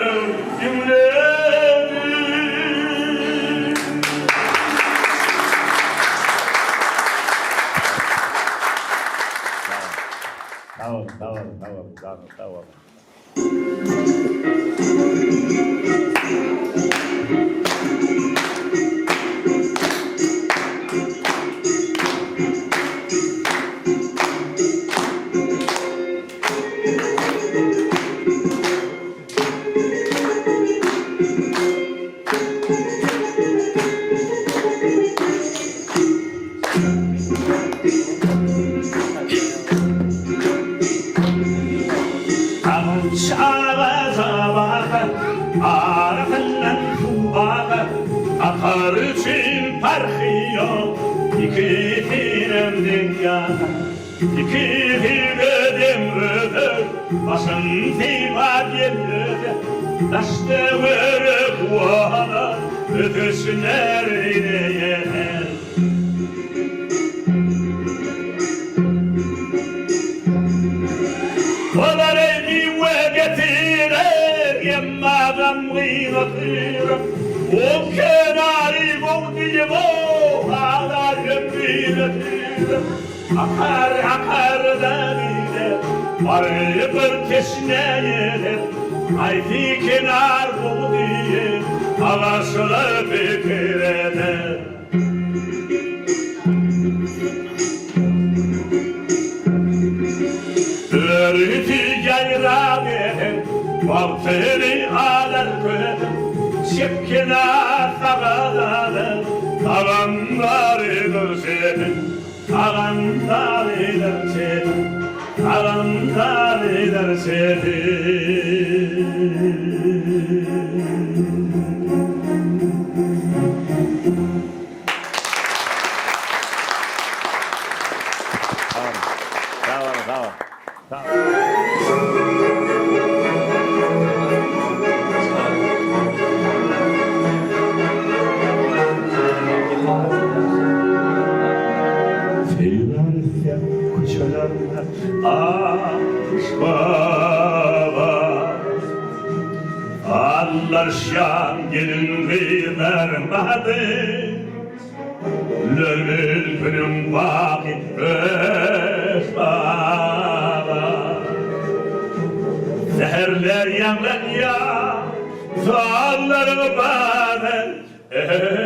diňledim. Sag boluň, sag boluň, sag boluň, sag boluň. Agaç agaja bakar, arasyndan suw akar. Akar üçin parhy ýok, ikisinem deň ýakar. Ikisi-de deň öser, başyn sypap ýel öser. Daş-töwerek guwanar, ötüşler ine ýeter. adam gyn otyr. O kenary gowy diýip-ow, aglar hem gyn otyr. Akar, akar-da gider, baryp bir teşnä ýeter. Haýsy kenar gowy diýip, agaçlar pikir eder. Örüsi ýaýrap eden, Bagtyny alar közen, Çep kenar saga dadan, Tagamlarydyr çetin, Tagamlarydyr çetin, Tagamlarydyr çetin. Sag boluň, sag boluň. Sag boluň. Seýran etseň köçelerde Aşgabat. Allaşýan gelin-gyzlaryň bady. Güller mülküniň baky öş baba. Säherler ýaňlanýar sazlaryň bady. Eý-eý-eý-eý,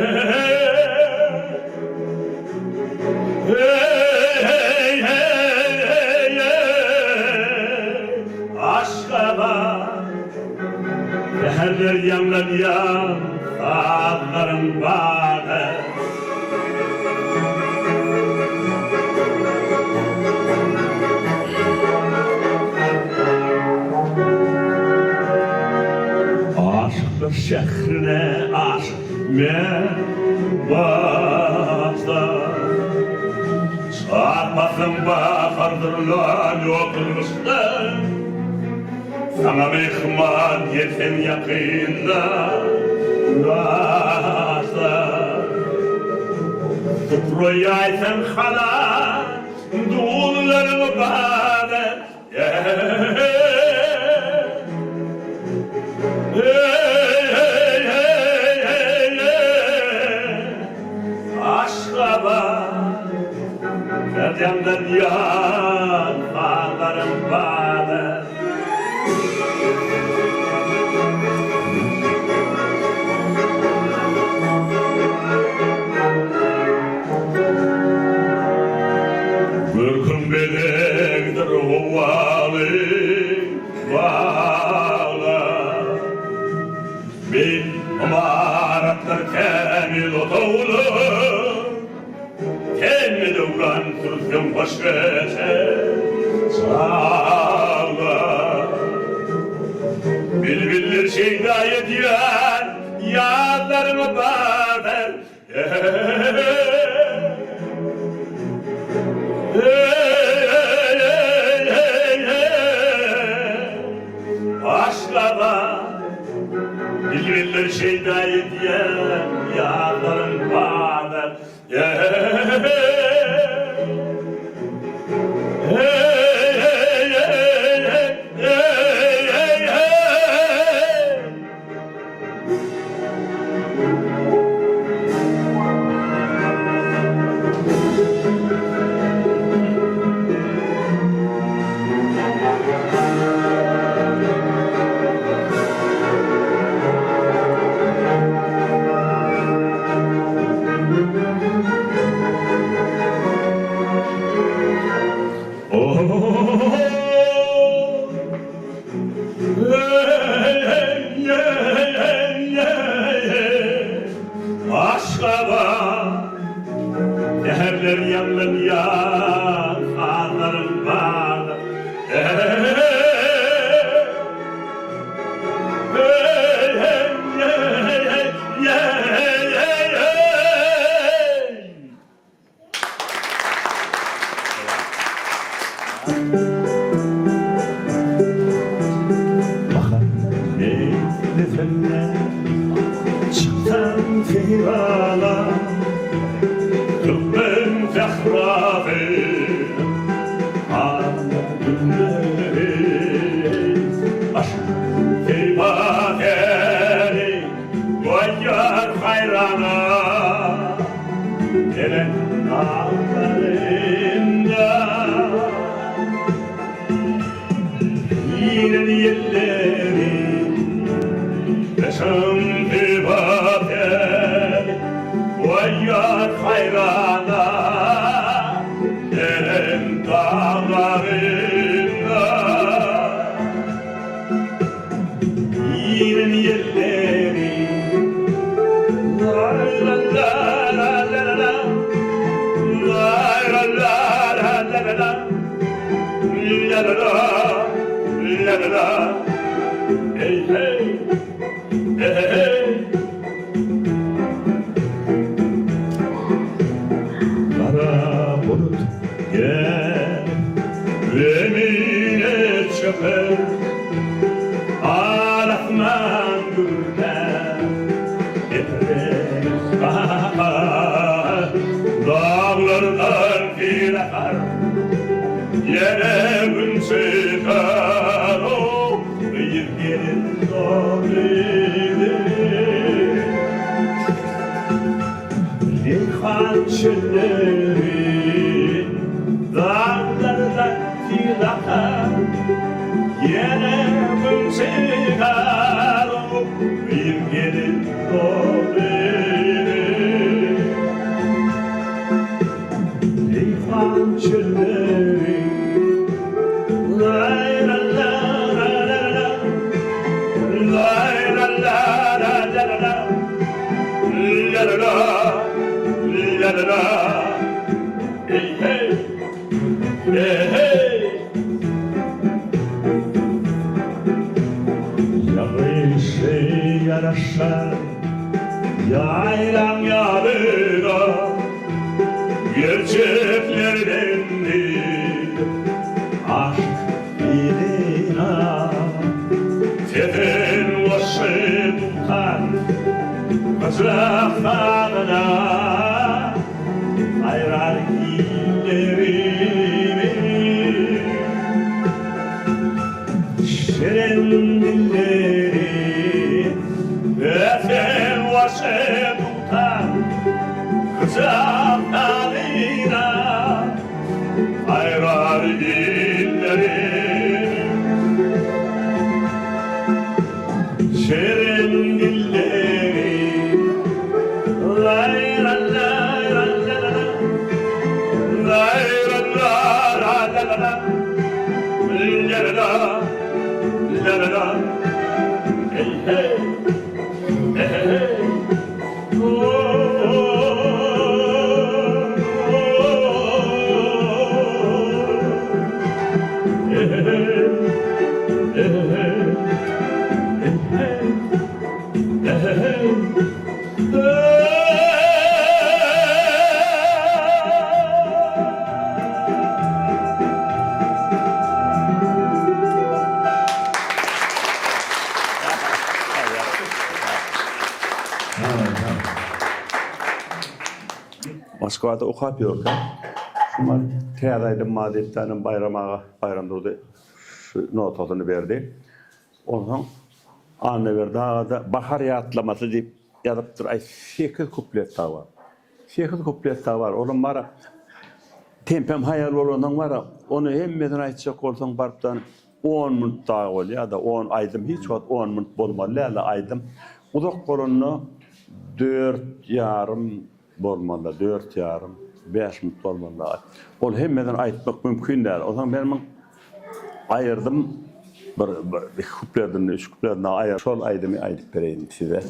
Aşgabat. Säherler ýaňlanýar sazlaryň bady. Aşyklar şährine aşyk men başda. Çarpasam bahardyr-lan ýokdur gyşda. Saňa myhman gelsem ýakynda, daşda. Supra ýaýsaň halal duzlaryň bada. Aşgabat, Erdemden ýan baglaryň bada. Görküň bezegdir howaly baglar. Beýik ymaratlar kämil otaglar. Hemme döwran sürseň hoş geçer çaglar. Bilbiller şeýda edýär ýazlaryňy bazar. Aşgabat. Bilbiller şeýda edýär ýazlaryň bazar. Aşgabat, säherler ýaňlanýar sazlaryň bady. Bahar meylisinde çyksaň seýrana, Türkmen sährasy Aşk. Gyşyň sypaty goýýar haýrana, Belent daglarynda. Iriň ýelleri La-la-la-la-la-la La-la-la-la-la-la La-la-la, la-la-la Eý-heý, e-he-heý Gara bulut gelip zemine çöker Al-asman gürläp deprek kakar Daglardan sil akar Ýene gün çykar O gyz gelin doly Reýhan çölleri Daglarda sil akar Ýene gün çykar O gyz gelin doly Reýhan çölleri Laý-la-la-la-la-la Laý-la-la-la-la-la La-la-la, la-la-la Eý-heý, e-heý Ýagyşy ýaraşar ýaýraň ýalyna Gerçeklerden aşk yzyna Sesen goşgy dutar gyjak sazyna Aýrar illerimi Şirin dilleri Öten goşgy dutar gyjak sazyna Aýrar illeri Şirin dilleri Laý-la-laý-la-la-la Laý-la-la-la-la-la La-la-la, la-la-la Eý-heý, e-he-heý Moskwada okap ýörkäm, şumal täze aýdym bar diýip danym Baýram aga, Baýram Durdy şu notasyny berdi. Onsoň Annaberdi aga-da Bahar ýatlamasy diýip ýazypdyr. Aý, sekiz kuplet dagy bar. Sekiz kuplet dagy bar. Olam bar-a, tempem haýal bolansoň bar-a, ony hemmesini aýtjak bolsaň barypdan On minut dagy bolýada on aýdym hiç wagt on minut bolmaly däldi aýdym uzak bolanda dört ýarym bolmalyda dört ýarym bäş minut bolmaly dagy ol hemmesini aýtmak mümkin däl onsoň men muň aýyrdym bir iki kupledini üç kupledini aýyr şol aýdymy aýdyp bereýin size.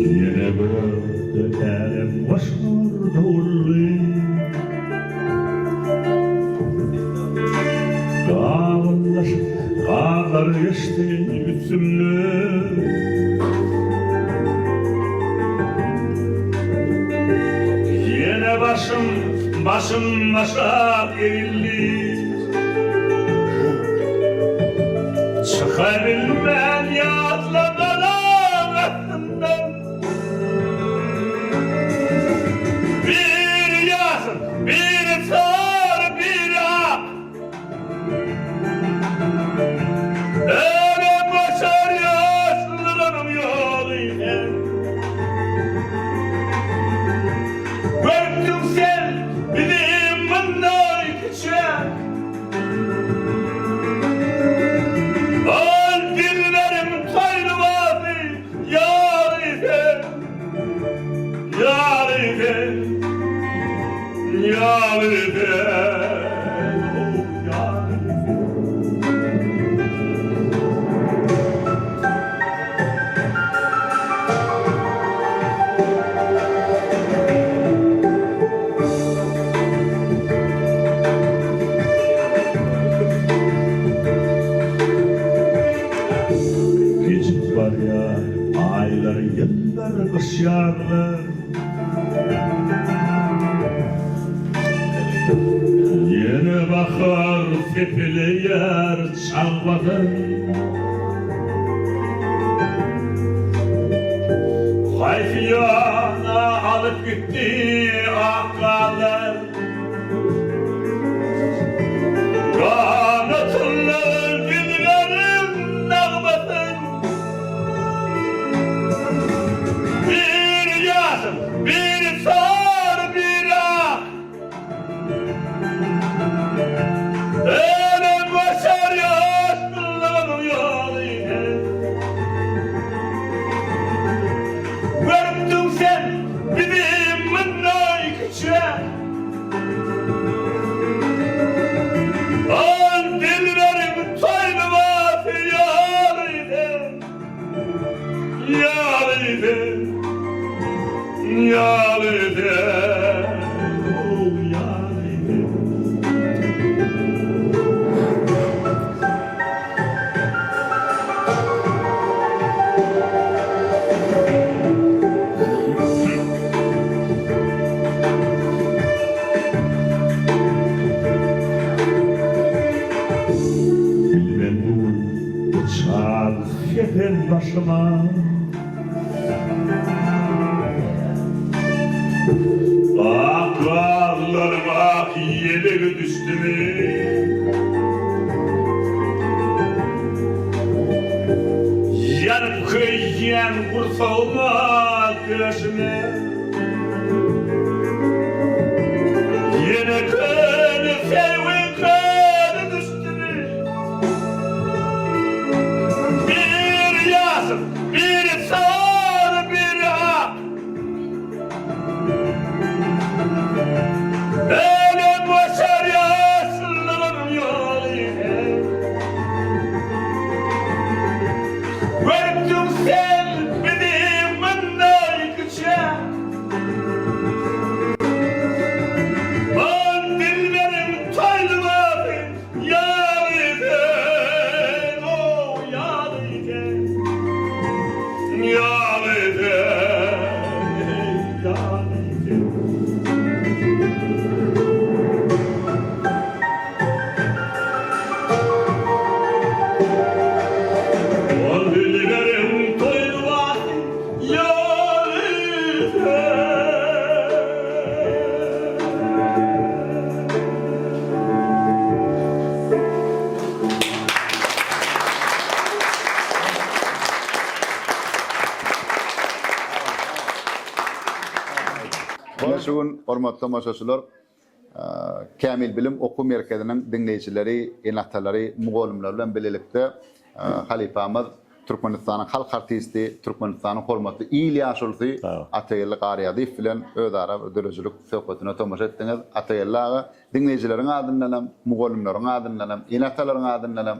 Ýene gökde älemgoşar dowuldy. Gabynlaşyp garlar geçdi üstümden. Ýene başym, başym aşak egildi. Çykabilmän ýatlamalar. Hepdeler, aýlar, ýyllar, gyş-ýazlar. Ýene bahar sepeleýär çagbadan. Haýsy ýana alyp gitdi ak garlar. Ganatyndan dilberiň nagmasyn. Biri ýaşyl, biri sary, biri ak. Älem göçer ýaşlylygynyň ýoly. Görüpdiň sen bizi mundan kiçiräk. Al dilberiň toý lybasy ýaly sen, ýaly sen, ýaly sen, ow ýaly sen. Bilmen bu gün bu çal sepen başyma. Ak gazlaryň ak ýelegi düşdümi? Ýanyp köýýän gursagyma, döşüme. Ýene köne serwiň köne düşdümi? Biri ýaşyl, biri sary, biri ak. Älem göçer ýaşyllygyn ýoly. Görüpdiň sen bizi mundan kiçä. Ol dilberiň toý lybasy ýaly sen, ow, ýaly sen. Ýaly sen, eý, ýaly sen. Ol dilberiň toý lybasy ýaly sen. Ine şu gün hormatly tomaşaçylar Kämil bilim okuw merkeziniň diňleýjileri, ene-atalary, mugallymlary bilen bilelikde halypamyz Türkmenistanyň halk artisti, Türkmenistanyň hormatly il ýaşulusy Atageldi Garýadyýew bilen özara bir döredijilik söhbetine tomaşa etdiňiz. Atageldi aga, diňleýjileriň adyndanam, mugallymlaryň adyndanam, ene-atalaryň adyndanam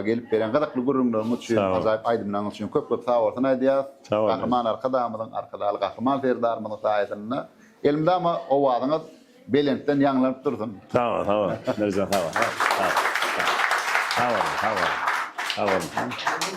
gelip beren gyzykly gürrüňleriňiz üçin, ajaýyp aýdymlaryňyz üçin köp-köp sagbolsun aýdýarys. Gahryman Arkadagymyzyň, Arkadagly Gahryman Serdarymyzyň saýasynda Elmydama owazyňyz belentden ýaňlanyp dursun. Sag bol, sag bol. Nurjan sag bol. Sag bol. Sag bol, sag bol. Sag boluň.